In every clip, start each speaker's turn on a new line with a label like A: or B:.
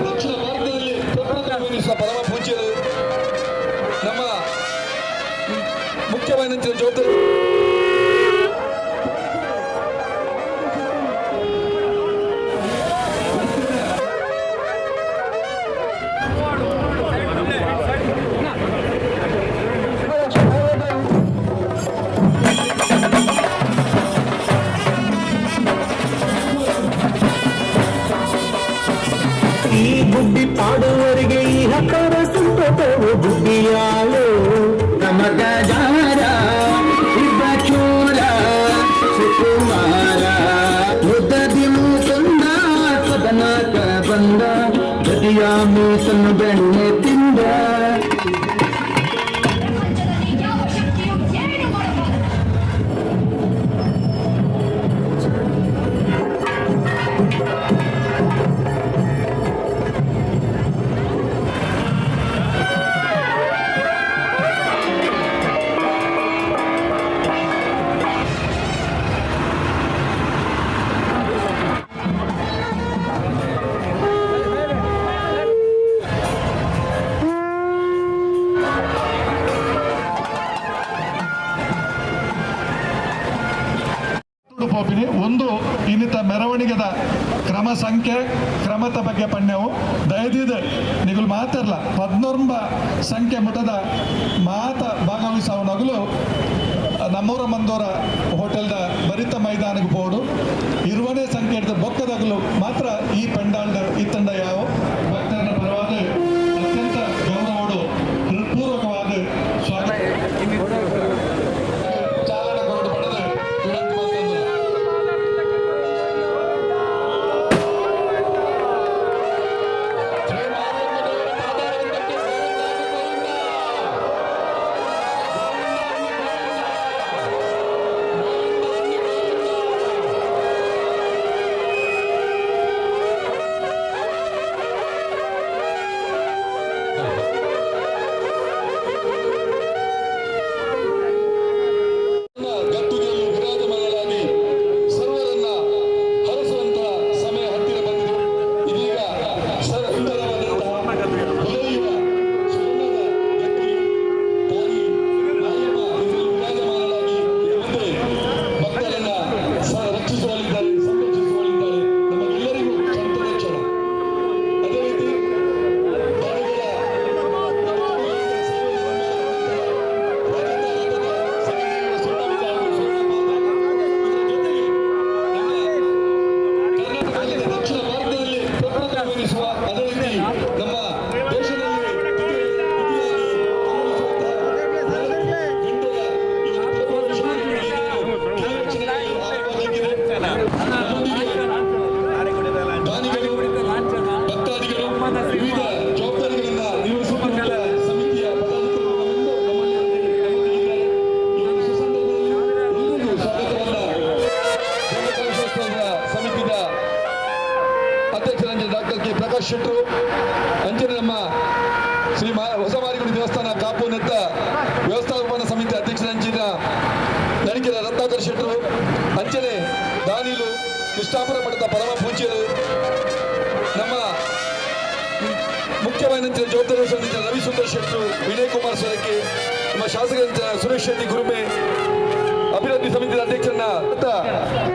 A: ದಕ್ಷಿಣ ಭಾರತದಲ್ಲಿ ಪ್ರಪ್ರಥಮ ಪರಮ ಪೂಜ್ಯರು ನಮ್ಮ ಮುಖ್ಯವಾಹಿನಿ ಜವಾಬ್ದಾರಿ.
B: ಈ ಗುಡ್ಡಿ ಪಾಡುವರಿಗೆ ಈ ಹಕರ ಸಂತೋಷವು ಗುಡ್ಡಿಯಾಳು ಕಮಕ ಜಾರ ಇದ್ದ ಚೂರ ಸುಕುಮಾರ ಮುದ್ದದಿ ಮುಕುಂದ ಸದನಾಕ ಬಂದ ಗದಿಯ ಮೀಸನ್ನು ಬೆಣ್ಣೆ ತಿಂದ.
C: ಪ್ರಪಂಚದಲ್ಲಿ ಯಾವ ಶಕ್ತಿಯು ಏನು ಮಾಡಬಾರದು.
A: ಪೋಪಿನಿ ಒಂದು ಇನ್ನಿತ ಮೆರವಣಿಗೆದ ಕ್ರಮ ಸಂಖ್ಯೆ, ಕ್ರಮದ ಬಗ್ಗೆ ಪಣ್ಯವು. ದಯದೀದ ನಿಗುಲು ಮಾತಾಡ್ಲ 19 ಸಂಖ್ಯೆ ಮುಟದ ಮಾತ ಭಾಗವಹಿಸವನಗಲು ನಮ್ಮೂರ ಮಂದೋರ ಹೋಟೆಲ್ದ ಬರಿತ ಮೈದಾನಕ್ಕೆ ಪೋಡು. 20ನೇ ಸಂಖ್ಯೆ ಹಿಡಿದ ಬೊಕ್ಕದಗಲು ಮಾತ್ರ ಈ ಪಂಡಾಲ್ಡ್ ಇತ್ತಂಡ ಯಾವ ಭಕ್ತರನ್ನ ಪರವಾದ ಅತ್ಯಂತ ಗೌರವೋಡು ಹೃತ್ಪೂರ್ವಕವಾದ ಸ್ವಾಗತ. ಚಾಲನೆ ಕೊರಡು ಪಡೆದು ವಿನಂತಿ ಮಾಡ್ತಂದ್ರು. ಶ್ರೀ ಮಾರಮ್ಮ ದೇವರ ಪಾದಾರವಿಂದಕ್ಕೆ ಗೋವಿಂದ ಗೋವಿಂದ ಗೋವಿಂದ ಗೋವಿಂದ ಗೋವಿಂದ. ಗದ್ದುಗೆಯಲ್ಲಿ ವಿರಾಜಮಾನರಾಗಿ ಸರ್ವರನ್ನ ಹರಸುವಂತಹ ಸಮಯ ಹತ್ತಿರ ಬಂದಿದೆ. ಇದೀಗ ಸುಂದರವಾದಂತಹ ಹೊಳೆಯುವ ಸ್ವರ್ಣದ ಗದ್ದುಗೆ ತಾಯಿ ಮಾಯಮ್ಮ ಇದರಲ್ಲಿ ವಿರಾಜಮಾನರಾಗಿ ಮುಂದೆ ಭಕ್ತರನ್ನ ರಕ್ಷಿಸುವಲ್ಲಿದ್ದಾರೆ, ಸಂರಕ್ಷಿಸುವಲ್ಲಿದ್ದಾರೆ. ನಮಗೆಲ್ಲರಿಗೂ ಸಂತದ ಕ್ಷಣ. ಅದೇ ರೀತಿ ದಾನಿಗಳ ರಜತ ರಥದ ಸಮಿತಿಗಳ ಸ್ವರ್ಣ ಹಾಗೂ ಸ್ವರ್ಣ ಪಾದ. ಇದರ ಜೊತೆಗೆ ನಮ್ಮ ಕರ್ನಾಟಕದಲ್ಲಿ, ದಕ್ಷಿಣ ಭಾರತದಲ್ಲಿ ಪ್ರಪ್ರಥಮವೆನಿಸುವ, ಅದೇ ರೀತಿ ನಮ್ಮ ದೇಶದಲ್ಲಿ ದ್ವಿತೀಯವಾಗಿ ಕಂಗೊಳಿಸುವಂತಹ ಗಂಟೆಯ ಈ ಒಂದು ಪ್ರವೇಶ ಕೆಲವೇ ಕ್ಷಣಗಳಲ್ಲಿ ಆರಂಭವಾಗಲಿದೆ. ನಮ್ಮೊಂದಿಗೆ ದಾನಿಗಳು, ಭಕ್ತಾದಿಗಳು, ವಿವಿಧ ಜವಾಬ್ದಾರಿಗಳನ್ನ ನಿರ್ವಹಿಸುತ್ತಿರುವಂತಹ ಸಮಿತಿಯ ಪದಾಧಿಕಾರಿಗಳು ನಮ್ಮಲ್ಲಿ ನಮ್ಮೊಂದಿಗಿದ್ದಾರೆ. ಈ ಒಂದು ಸುಸಂದರ್ಭದಲ್ಲಿ ಎಲ್ಲರಿಗೂ ಸ್ವಾಗತವನ್ನ ಬ್ರಹ್ಮಕಲಶೋತ್ಸವದ ಸಮಿತಿಯ ಅಧ್ಯಕ್ಷರಂಜೆ ಡಾಕ್ಟರ್ ಕೆ ಪ್ರಕಾಶ್ ಶೆಟ್ಟರು, ಅಂಚನೆ ನಮ್ಮ ಶ್ರೀ ಹೊಸ ಮಾರಿಗುಡಿ ದೇವಸ್ಥಾನ ಕಾಪು ನೆತ್ತ ವ್ಯವಸ್ಥಾಪನಾ ಸಮಿತಿ ಅಧ್ಯಕ್ಷರಂಚಿನ ನಡಿಕೆರ ರತ್ನಾಕರ್ ಶೆಟ್ಟರು, ಅಂಚನೆ ದಾನಿಲು, ಕೃಷ್ಣಾಪುರ ಮಠದ ಪರಮ ಪೂಜ್ಯರು, ನಮ್ಮ ಮುಖ್ಯವಾಹಿನಿ ಜವಾಬ್ದಾರಿ ವಹಿಸಿದ ರವಿ ಸುಂದರ್ ಶೆಟ್ಟರು, ವಿನಯ್ ಕುಮಾರ್ ಸೊರಕೆ, ನಮ್ಮ ಶಾಸಕ ಸುರೇಶ್ ಶೆಟ್ಟಿ ಗುರುಮೆ, ಅಭಿವೃದ್ಧಿ ಸಮಿತಿಯ ಅಧ್ಯಕ್ಷರನ್ನ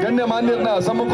A: ಗಣ್ಯ ಮಾನ್ಯರನ್ನ ಸಮ್ಮುಖ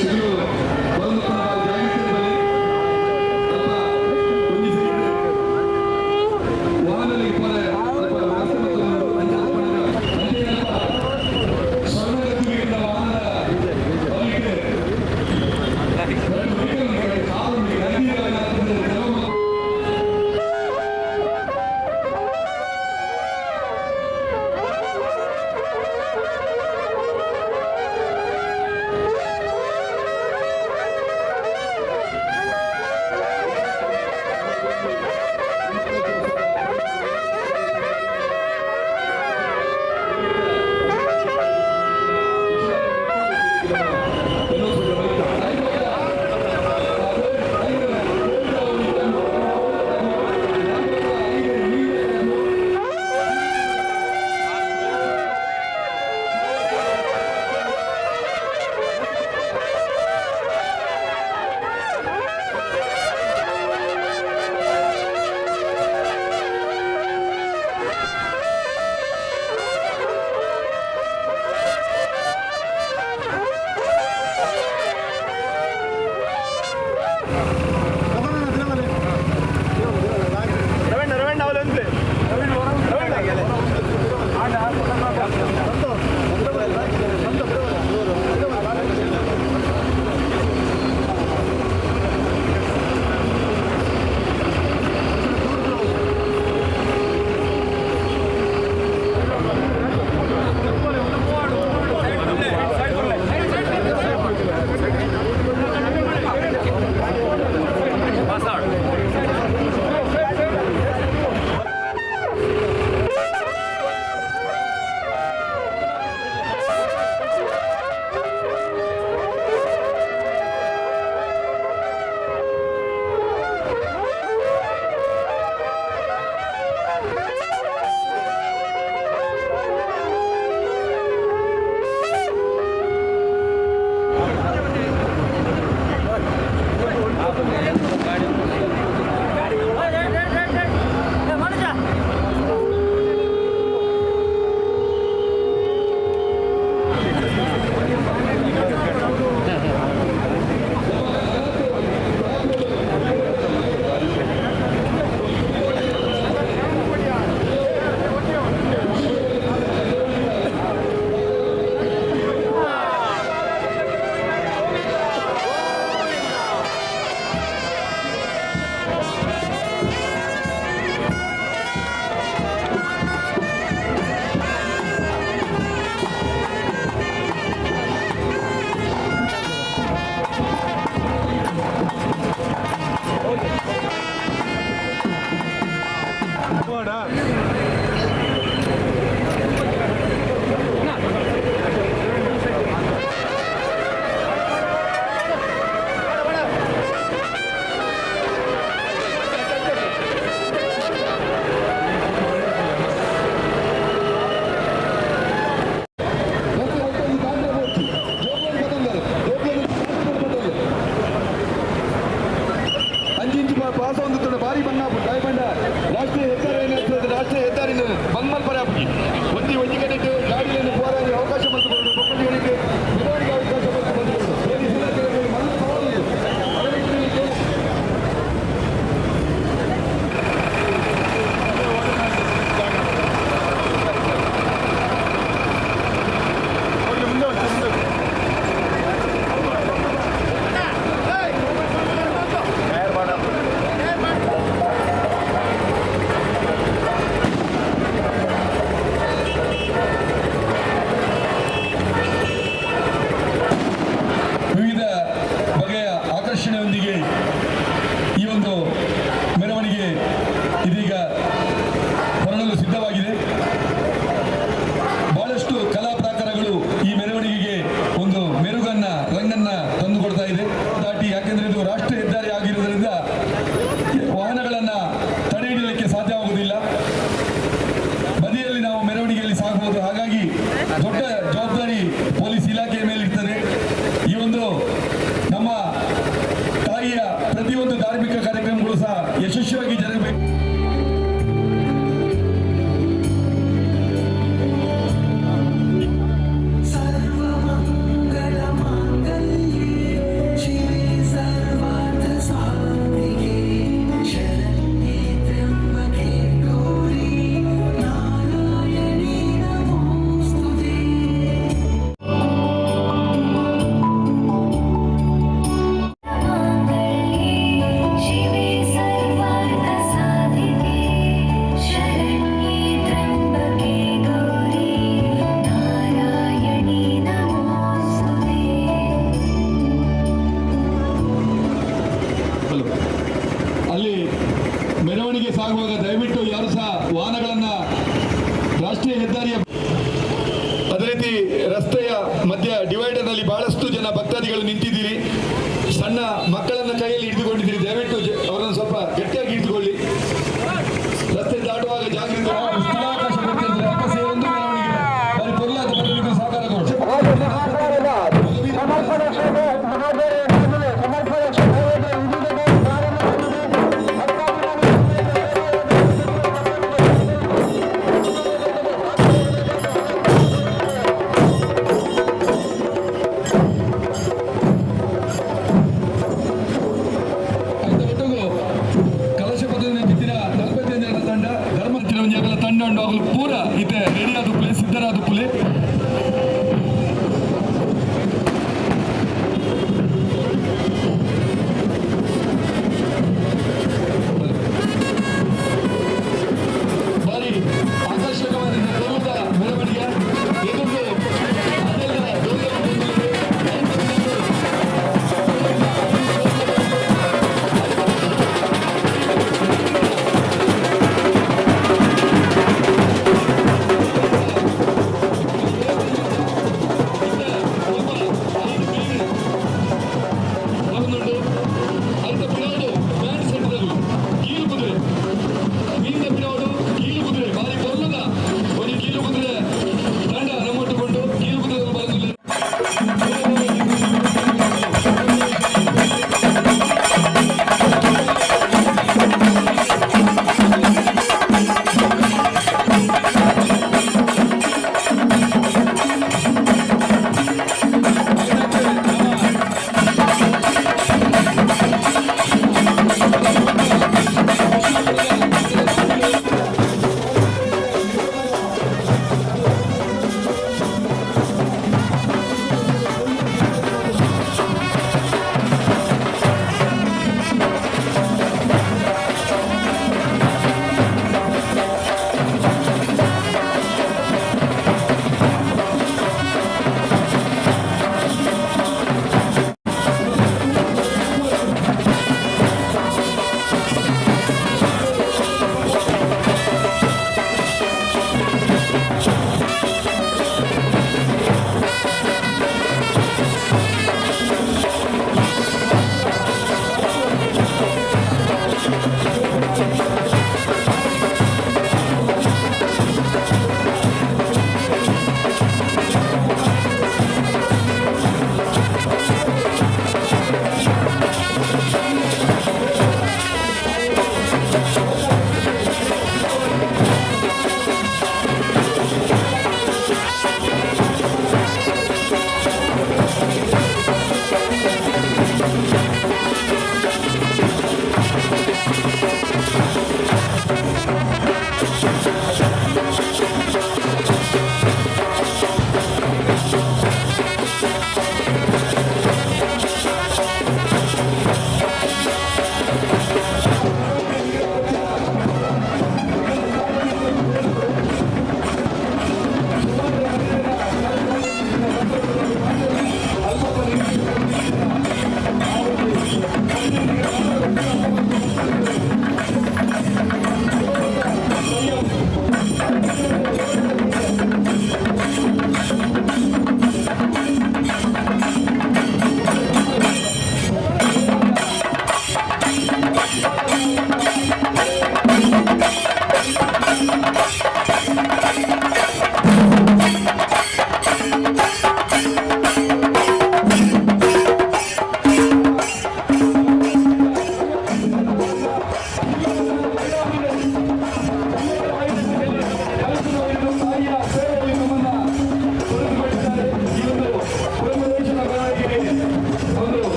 A: ಇದು ಬರೊಂದು ಜಾಗೃತಿ ಬಲೆ ಅಲ್ಪ ಒಂಜಿ ಸೈಡ್ ವಾಹನಗಳಿಗೆ ಪೋರೆ ಅಲ್ಪ ವ್ಯವಸ್ಥೆ ಮಲ್ತೊಂದುಂಡು. ಅಂಚ ಆಪುನಗ ಅಂಚೆನೆ ಅಲ್ಪ ಸ್ವರ್ಣಗತಿಗಿಂತ ವಾಹನದ ಬಲಿಟ್ ರಡ್ಡ್ ವೆಹಿಕಲ್ ಉಂಡು, ಕಾರ್ ಉಂಡು, ನದಿ ಕೆಲವು.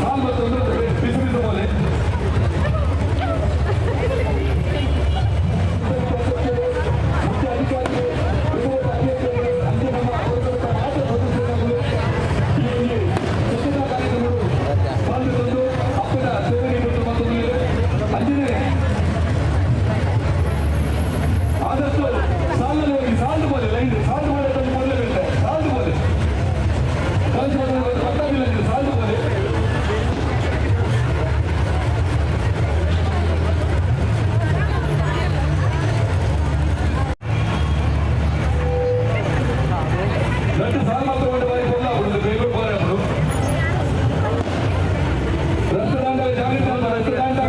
A: ಸಾಲ್ ಬತ್ತೊಂದು ಬಿಸಿ ಬಿಸಿ ಮೋಲೆ. ಮುಖ್ಯ ಅಧಿಕಾರಿಗಳು, ಇತರೆ ಅಧಿಕಾರಿಗಳು, ಅಂಚೆ ನಮ್ಮ ಪುರಸಭೆಯ ಮಾತ್ರ ಸದಸ್ಯರುಗಳು ಈ ಒಂದು ಸ್ವಚ್ಛತಾ ಕಾರ್ಯಕ್ರಮಗಳು ಪಾಲ್ಗೊಂಡು ಅಪ್ಪನ ಸೇವೆ ನೀಡುವುದು ಮತ್ತೊಂದು ಅಂಚನೆ ಆದಷ್ಟು ಸಾಲಲ್ಲಿ ಹೋಗಿ ಸಾಲ್ದು ಬೋಲೆ ಲೈನ್ ಸಾಲ್ದು ಬೋಲೆ ತಂದು ಮೊದಲೇ ಬೀಳ್ತಾರೆ. ಸಾಲ್ದು ಬೋಲೆ ಕಳಿಸಿ ಪಟ್ಟಾಗಿಲ್ಲ ನೀವು ಸಾಲ್ದು ಬೋಲೆ. ರಟ್ಟು ಸಾಲು ಮಾತ್ರ ಕೊಂಡು ಬಾರಿ ಕೊಲ್ಲಾಪುರ ಬೇಗ ಬೋರೆ. ರಕ್ತದಾನ ಜಾಗೃತಿ ರಕ್ತದಾನ.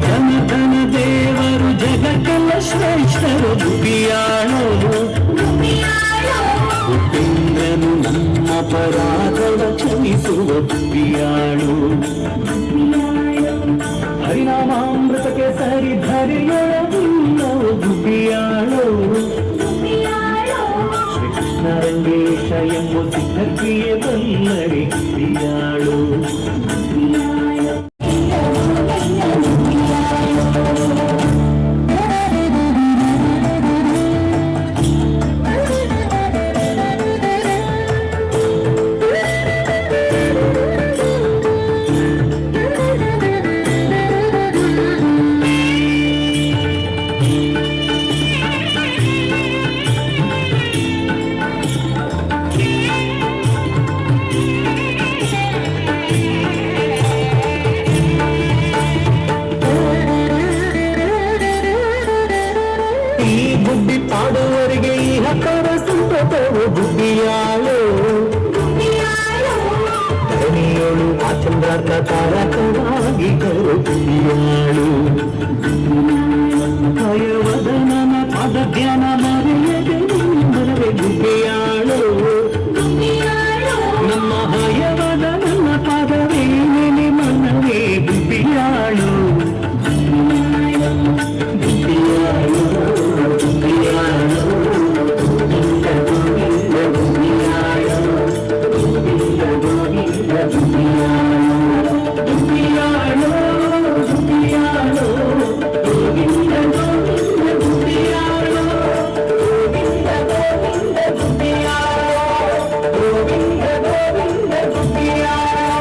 B: ಧನ ಧನ ದೇವರು ಜಗಕ್ಕೆಲ್ಲ ಶ್ರೇಷ್ಠರು ಗುಬ್ಬಿಯಾಳು. ಉಪೇಂದ್ರನು ನಮ್ಮ ಪರಾಧವ ಕ್ಷಮಿಸುವ ಗುಬ್ಬಿಯಾಳು. ಹರಿನಾಮಾಮೃತಕ್ಕೆ ಸರಿ ಧರೆಯೊಳಗಿಲ್ಲ ಗುಬ್ಬಿಯಾಳು. ಶ್ರೀಕೃಷ್ಣ ರಂಗೇಶ ಎಂಬ ಸಿದ್ಧಕ್ರಿಯೆ ಬಲ್ಲರಿ ಗುಬ್ಬಿಯಾಳು. ಈ ಬುದ್ಧಿ ಪಾಡುವರಿಗೆ ಈ ಹಕ್ಕರ ಸಂತತವು ಗುಬ್ಬಿಯಾಳು. ಧರಣಿಯೋಳು ಆ ಚಂದ್ರಾರ್ಕ ತಾರಕವಾಗಿ ಕರುಪಿಯಾಳು. ಭಯವದನನ ಪದ ಧ್ಯಾನ ಮರೆಯದೆ ನಿಮ್ಮನವೇ ಗುಬ್ಬಿಯಾಳು. ನಮ್ಮ ಹಯವದ ನನ್ನ ಪಾದವೇ ನೆನೆ ಮನವೇ ಗುಬ್ಬಿಯಾಳು. ಗುಬ್ಬಿಯಾಳು, ಗುಬ್ಬಿಯಾಳು, ಗೋವಿಂದ ಗೋವಿಂದ ಗುಬ್ಬಿಯಾಳು. ಗೋವಿಂದ ಗೋವಿಂದ ಗುಬ್ಬಿಯಾಳು. ಗುಬ್ಬಿಯಾಳು, ಗುಬ್ಬಿಯಾಳು, ಗೋವಿಂದ ಗೋವಿಂದ ಗುಬ್ಬಿಯಾಳು. ಗೋವಿಂದ ಗೋವಿಂದ ಗುಬ್ಬಿಯಾಳು. ಗೋವಿಂದ ಗೋವಿಂದ ಗುಬ್ಬಿಯಾಳು.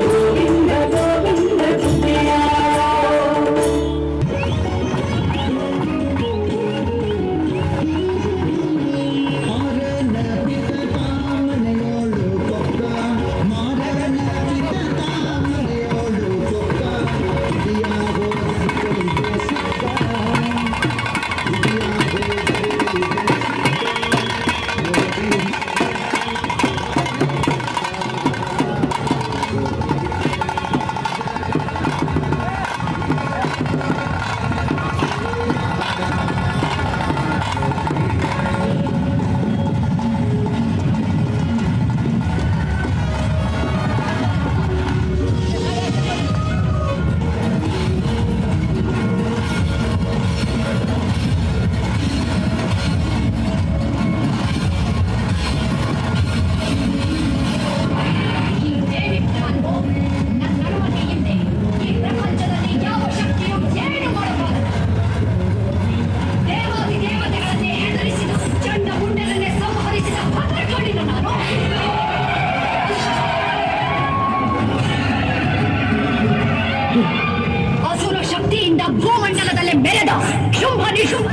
B: ಗೋವಿಂದ ಗೋವಿಂದ ಗುಬ್ಬಿಯಾಳು.
D: ಮಾರನ ಪಿತ ತಾಮನೆಯೋಳು ಕೊಕ್ಕ, ಮಾರನ ಪಿತ ತಾಮನೆಯೋಳು ಕೊಕ್ಕ, ಇದಿಯಾಗೋ ಸಿಕ್ಕ, ಇದಿಯಾಗೋ.
C: ಈ ದೇವಿ ನಾನು ನನ್ನ ಅನುಮತಿ ಇಲ್ಲದೆ ಈ ಪ್ರಪಂಚದಲ್ಲಿ ಯಾವ ಶಕ್ತಿಯೂ ಏನು ಮಾಡಬಾರದು. ದೇವಾದಿ ದೇವತೆಗಳನ್ನೇ ಹೆದರಿಸಿದ, ಚಂಡ ಮುಂಡರನ್ನೇ ಸಂಹರಿಸಿದ ಭದ್ರಕಾಳಿನ ನಾನು. ಅಸುರ ಶಕ್ತಿಯಿಂದ ಭೂಮಂಡಲದಲ್ಲೇ ಮೆರೆದ ಶುಂಭ ನಿಶುಂಭ.